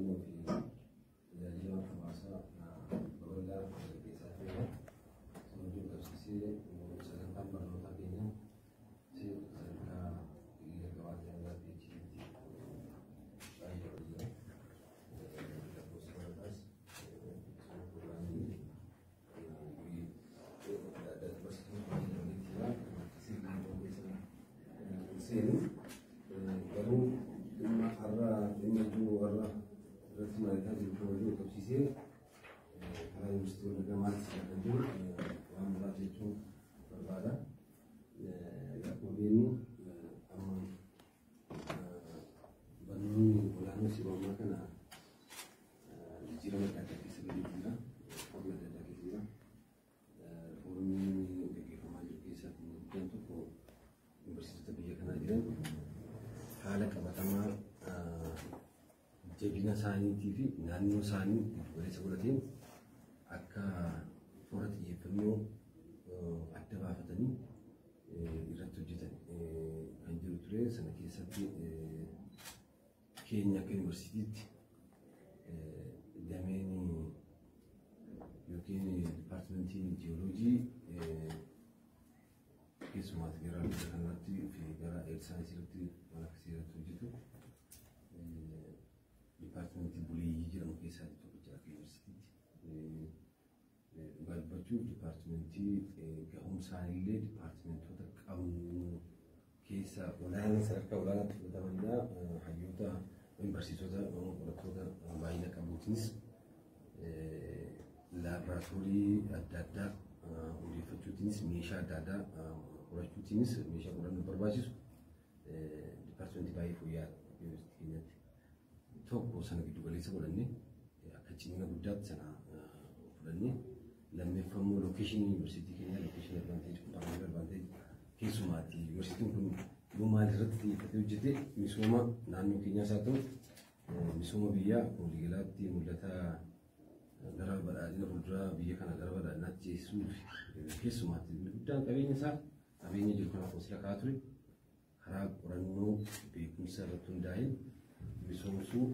Qorannoo fi tajaajila hawaasaa babal'aa gaggeessaa turedha. Sana wajjin qabsiisee sagantaan barnootaa keenya sadarkaa jalqabaatii hanga PhD'tti baay'ee dabalee jira. Lakkoofsa barataas piroogiraamii digirii adda addaa barsiisuu baay'ee dabalee jira. Akkasii keessa seenu garuu dhimma har'a dhimma ijoo har'a irratti mari'ataa jiru kan wajjin qabsiisee karaa Yuunivarsiitii Wallaggaa maaltu kan jiru waan muraasa jechuun barbaada. Akkuma beeknu, amma barnoonni olaanoo yeroo ammaa kana jijjiirama adda addaa keessa galee jira. Riifoormii adda addaa keessa jira. Riifoormiin gaggeeffamaa jiru keessaa inni guddaan tokko yuunivarsiitota biyya kanaa jiran haala qabatamaa jabina isaaniitii fi naannoo isaanii giddu galeessa godhateen akka toora xiyyeeffannoo adda baafatanii irratti hojjetan kan jiru ture. Sana keessatti keenya akka yuunivarsiitiitti dameen yookiin dipaartimentiin jiyooloojii keessumaatti gara biyya kanarratti fi gara earth science irratti waan akkasii irratti hojjetu dipaartimentii buleeyyii jedhamu keessaa tokko jira akka yuunivarsiitiitti. Dhugaa dubbachuuf, dipaartimentii gahumsaanillee dipaartimentoota qabnu keessaa olaanaa, sadarkaa olaanaatti fudhatamanidha. Hayyoota, barsiisota, qorattoota baay'ina qabuutiinis, laaboraatoorii adda addaa hundeeffachuutiinis, meeshaa adda addaa horachuutiinis, meeshaa qorannoo barbaachisu dipaartimentii baay'ee fooyya'aadha yuunivarsiitii keenyatti. Tokko sana giddu galeessa godhannee akka cimina guddaatti sana fudhannee, lammaffaa immoo locationii yuunivarsiitii keenyaa, location advantage, comparative advantage, keessumaatti yuunivarsiitiin kun yoo maal irratti xiyyeeffatee hojjete misooma naannoo keenyaas haa ta'u misooma biyyaa akkuma waliigalaatti mul'ata gara badhaadhina fuulduraa biyya kana gara badhaadhinaatti ceesisuuf, keessumaatti guddaan qabeenya isaa, qabeenya jiru kana sila kaa'aa ture, karaa qorannoo beekumsa irratti hundaa'een misoomsuu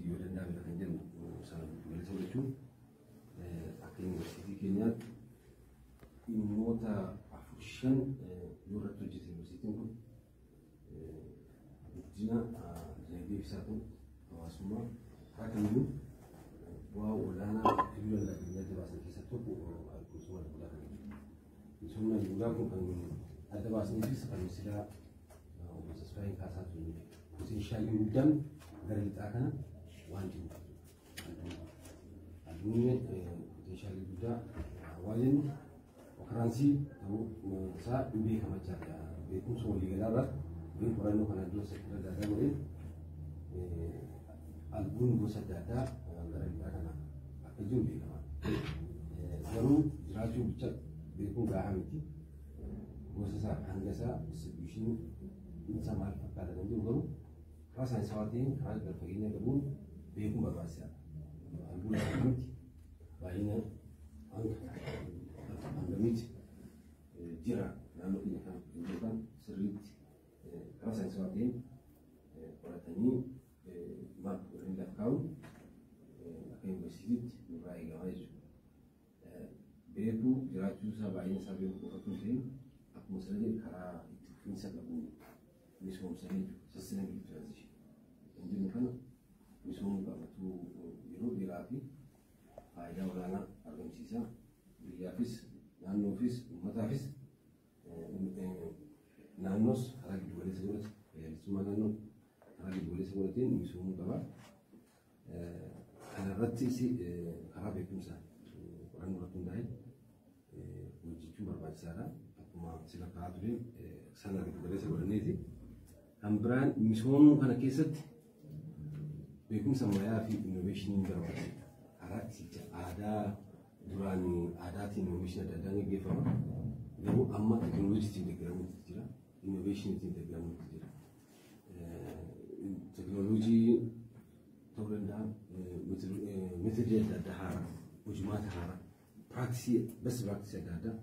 yoo danda'ame kan jedhu sana giddu galeessa godhachuun akka yuunivarsiitii keenyaatti dhimmoota afur shan yoo irratti hojjete yuunivarsiitiin kun guddina dinagdee isaa ta'u hawaasummaa karaa kamiyyuu bu'aa olaanaa fiduu danda'a jennee adda baasan keessaa tokko misooma albuudaa kan jechuudha. Misoomni albuudaa kun kan adda baasneefis kan silaa obbo Tasfaayeen kaasaa turanidha. Potentialiin guddaan gara lixaa kana waan jiruuf. Albuudni potentialii guddaa waan jennu occurrenceii ta'uu isaa hin beekama jechaadha. Beekumsa waliigalaa irraa yookiin qorannoo kana iddoo seektara adda addaa godhee albuun gosa adda addaa gara lixaa kana akka jiru beekama. Garuu jiraachuu bicha beekuun gahaa miti. Gosa isaa, hanga isaa, distributionii isaa maal fakkaata kan jiru garuu karaa saayinsawaa ta'een, karaa gad fageenya qabuun beekuun barbaachisaadha. Albuun akkamitti, baay'ina hanga hangamitti jira naannoo keenya kana kan jiru kan sirriitti karaa saayinsawaa ta'een qoratanii maal godhanii lafa kaa'uun akka yuunivarsiitiitti nurraa eegamaa jechuudha. Beekuu, jiraachuu isaa, baay'ina isaa beekuu qofa osoo hin ta'in, akkuma sirrii jedhe karaa itti fufiinsa qabuun misoomsanii jechuudha. Sustainable transition kan jennu kana misoomuu qabatu yeroo dheeraa fi faayidaa olaanaa argamsiisa. Biyyaafis, naannoofis, uummataafis, naannoos karaa giddu galeessa godhate, fayyadamummaa naannoo karaa giddu galeessa godhateen misoomuu qaba. Kanarrattis karaa beekumsa qorannoo irratti hundaa'e hojjechuun barbaachisaadha. Akkuma sila kaa'aa ture sana giddu galeessa godhanneeti. Kan biraan misoomuu kana keessatti beekumsa ammayyaa fi innovationiin barbaachisa. Karaa isicha aadaa duraan aadaatiin oomishni adda addaan gaggeeffama. Garuu amma teekinooloojiitiin deeggaramuutu jira. Innovationiitiin deeggaramuutu jira. Teekinooloojii ta'uu danda'a, methodii adda addaa haaraa, hojimaata haaraa, practiceii, best practiceii adda addaa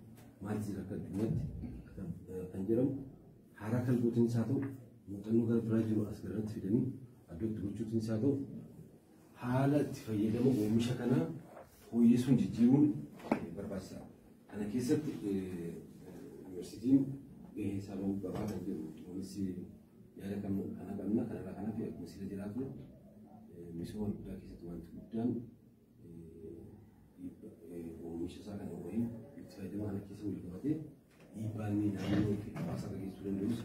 maaltu jira akka addunyaatti kan jedhamu haaraa kan gootiinis haa ta'u, muuxannoo gara biraa jiru as garanatti fidanii iddootti gochuutiinis haa ta'u. Haala itti fayyadama oomisha kanaa fooyyessuun jijjiiruun barbaachisaadha. Kana keessatti yuunivarsiitiin gahee isaa bahuu qabaa kan jedhu nuunis yaada kana qabna. Kanarraa kanaaf akkuma sila jiraatne misooma guddaa keessatti wanti guddaan oomisha isaa kana wayii itti fayyadama kana keessa wal qabatee dhiibbaan inni naannoo fi hawaasa irra geessisuu danda'us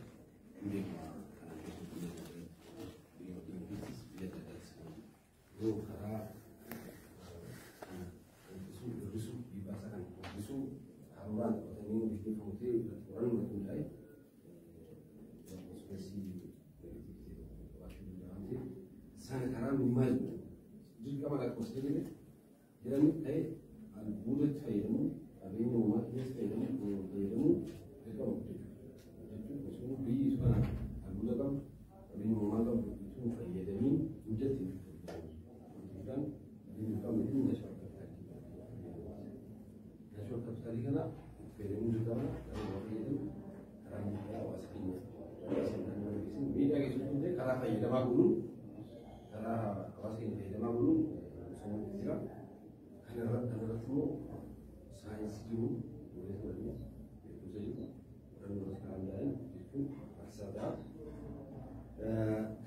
hin beekama. Kanaan biyya keenya keessattis biyya adda addaattis yoo karaa hir'isuu hir'isuu dhiibbaa isaa kana hir'isuu karooraan qabatanii gaggeeffamu ta'e irratti qorannoo irratti hundaa'e consequence qabaachuu danda'a waan ta'eef sana karaa minimize godhan dirqama lakkoofsa jedhame jedhanii ta'e albuudatti fayyadamuu qabeenya uumamaa keessatti fayyadamuu dirqama guddachuu jechuun osoo biyyi isu kana albuuda qabdu qabeenya uumamaa qabdu osoo hin fayyadamiin hojjette guddaan qabeenya qabnu kun natural capital natural capital kana fayyadamuu dirqama karaa fayyadamu karaa miidhaa hawaasa keenya miidhaa keessatti ta'e karaa fayyadamaa godhuun karaa hawaasa keenya fayyadamaa godhuun misoomatti jira. Kanarratti immoo saayinsii jiru walitti godhamee beekumsa jiru qorannoo irratti karaa hundaa'een jechuun barbaachisaa ta'a.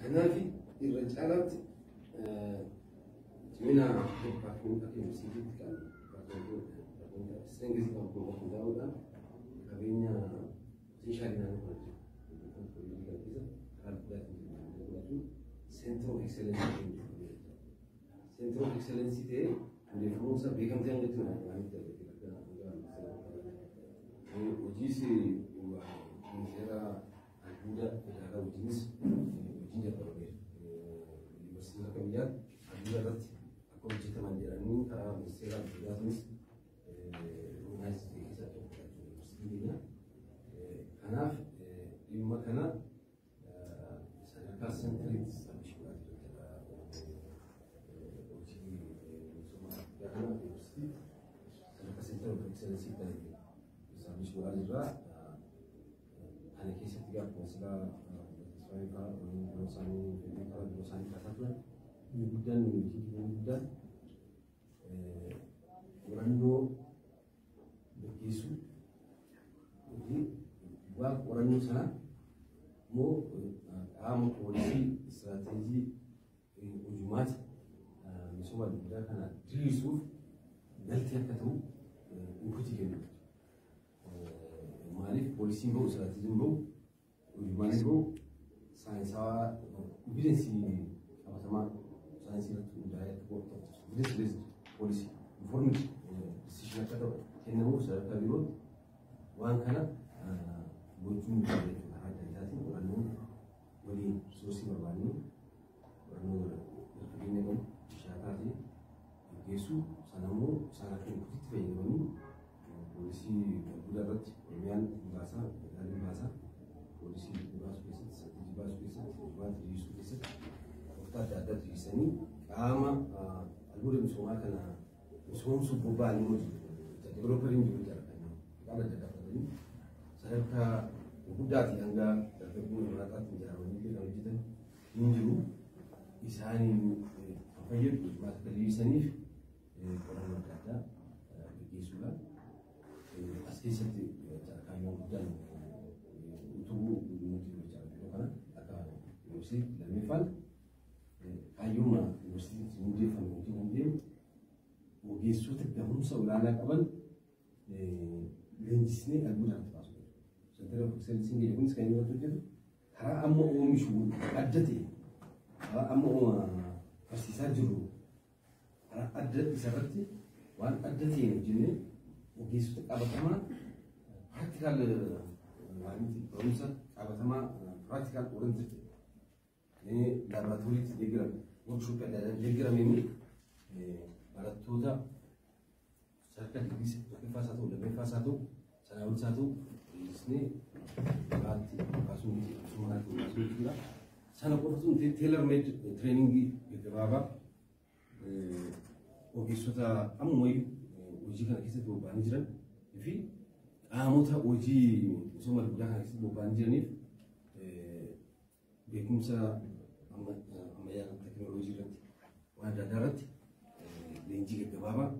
Kanaaf irra caalaatti cimina department akka yuunivarsiitiitti kan strength qabu kun hundaa'uudhaan qabeenya potential naannoo kana jiru kan keessa karaa guddaatiin jiru center of excellence center of excellence ta'ee hundeeffamuun isaa beekamtii hanga itti maalitti argate hojiis ministeera albuuda federaalaa wajjinis hojiin jalqabameera. Yuunivarsiitiin akka biyyaatti albuuda irratti akka hojjetaman jedhanii karaa ministeera albuudaatiinis recognize ta'e keessaa tokko yuunivarsiitiin keenya. Kanaaf dhimma kana sadarkaa centeriitti establish godhaa jira hojii misooma albuudaa kana yuunivarsiitiitti sadarkaa center of excellence kan establish godhaa jirra. Kana keessatti gaafa silaa Tasfaayee fa'aa yeroo isaanii karaa yeroo isaanii kaasaa turan inni guddaan hojii keenya guddaan qorannoo gaggeessuu hojii bu'aa qorannoo sanaa immoo qaama policy strategy hojumaata misooma albuudaa kana diriirsuuf galtee akka ta'u input kennu. Maaliif policyn bahu strategyn bahu hojumaan bahu saayinsawaa evidence qabatamaa saayinsii irratti hundaa'ee akka ta'u evidence based policy informed decision akka ta'u kennamuuf sadarkaa birootti waan kana gochuun ni qaba jechuudha. Karaa adda addaatiin qorannoo waliin resource barbaadnu qorannoo fageenya qabu bishaataa ta'e gaggeessuu sana immoo isaan akka inputitti fayyadamanii policy albuudaa irratti Oromiyaan baasaa federaalli baasaa policy baasuu keessatti strategy baasuu keessatti hojimaata diriirsuu keessatti tooftaa adda addaa diriirsanii qaama albuuda misoomaa kana misoomsuuf bobba'anii immoo jiru. Developeriin jiru jira kan qaama adda addaa fudhatanii sadarkaa gurguddaatii hanga dargaggoo maraxaatti ijaaramanii illee kan hojjetan hin jiru. Isaaniin kan fayyadu hojimaata akka diriirsaniif qorannoo adda addaa gaggeessuudhaan as keessatti kaayyoon guddaan utubuu nuti hojjechaa jiru kana akka yuunivarsiitii lammeeffaan kaayyooma yuunivarsiitiitti hundeeffame wajjin kan deemu ogeessota gahumsa olaanaa qaban leenjisnee albuudhaan baasu. Center of excellence keenya kunis kan inni irratti hojjetu karaa amma oomishu adda ta'e karaa amma barsiisaa jiru karaa adda isarratti waan adda ta'een hojjennee ogeessota qabatamaa practical barumsa qabatamaa practical oriented laaboraatooriitti deeggarame workshop adda addaan deeggarameen barattoota sadarkaa digirii tokkoffaas haa ta'u lammaffaas haa ta'u sanaa olis haa ta'u leenjisnee gabaatti baasuu miti misoomaa kanatti baasuu jechuudha. Sana qofa osoo hin ta'in tailor made training gaggabaabaa ogeessota ammumayyuu hojii kana keessatti bobba'anii jiran fi qaamota hojii misooma albuudaa kana keessatti bobba'anii jiraniif beekumsa ammayyaa teekinooloojii irratti waan adda addaa irratti leenjii gaggabaabaa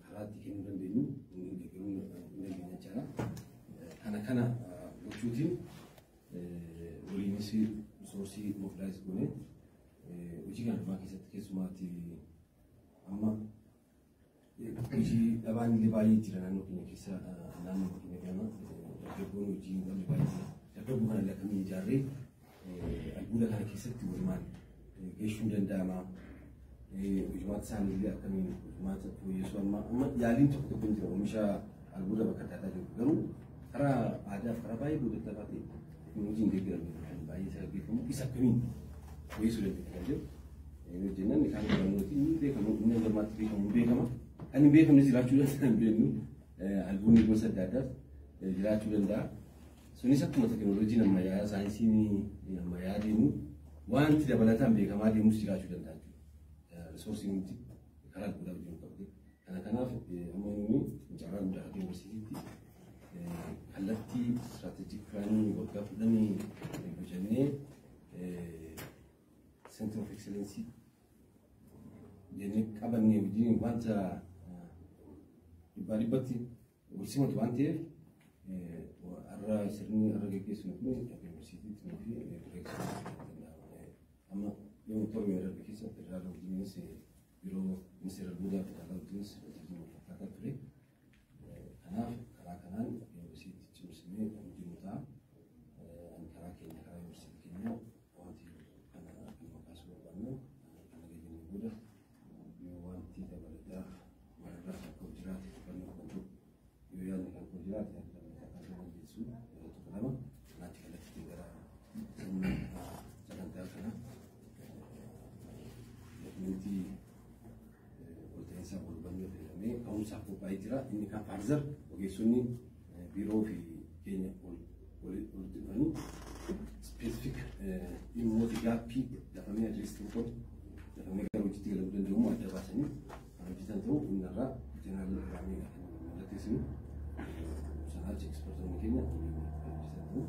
karaa itti kennuu dandeenyu deeggaruu ni dandeenya jechaadha. Kana gochuutiin waliinis resource mobilize goonee hojii kana dhumaa keessatti, keessumaatti amma hojii dhabaan illee baay'ee jira naannoo keenya keessa. Naannoo keenya kana dargaggoon hojii hin qabne baay'ee jira. Dargaggoo kana illee akkamiin ijaarree albuuda kana keessatti walumaan geessuun danda'ama? Hojimaata isaanii illee akkamiin hojimaata fooyyessuu? Amma yaaliin tokko tokko hin jira, oomisha albuuda bakka adda addaa jiru, garuu karaa aadaa fi karaa baay'ee boodatti ta'e teekinooloojiin deeggaramee kan baay'ee isa gaggeeffamu, isa akkamiin fooyyessuu dandeenya kan jedhu hojjennan. Kaan barnooti inni beekamu, inni hangammaatti beekamu beekama, kan hin beekamnes jiraachuu danda'a, hin beeknu. Albuudni gosa adda addaas jiraachuu danda'a. Sunis akkuma teekinooloojiin ammayyaa, saayinsiin ammayyaa deemu, wanti dabalataan beekamaa deemus jiraachuu danda'a jechuudha. Resourceiin nuti karaa albuudaa wajjin qabate. Kanaaf amma inni carraa guddaa akka yuunivarsiitiitti kallattii strategic planii waggaa 10 bocannee center of excellence jennee qabannee wajjin wanta dhibbaa dhibbatti wal simatu waan ta'eef, har'a sirni har'a geggeessinu kun akka yuunivarsiitiitti nuti danda'ama. Amma yoo torbee darbe keessa federaala wajjinis, biiroo ministeera albuudaa federaalaa wajjinis waltajjii wal fakkaataa ture. Kanaaf karaa kanaan yuunivarsiitii cimsinee kan hojjennu ta'a. Ani karaa keenya, karaa yuunivarsiitii keenyaa, wanti kana kan kaasuu barbaannu kana gajjannee booda yoo wanti dabalataa walirraa akka jiraate, hubannoo kan ta'u yoo yaadni kan koo jiraate, yaadni dabalataa kan ta'u dandeessu yeroo tokko lama kanaatti kallattiin gara sirna sagantaa kana dokumentii walta'iinsaa wal hubannoo fayyadamee ka'umsaaf qophaa'ee jira. Inni kan further ogeessonni biiroo fi keenya walitti dhufanii specific dhimmoota gapii dafamee address ta'uu qabu, dafamee gara hojiitti galuu danda'u adda baasanii kan hojjetan ta'uu, inni irraa general planii kan mallatteessinu sanaachi expertoonni keenya kan hojjetan ta'uu.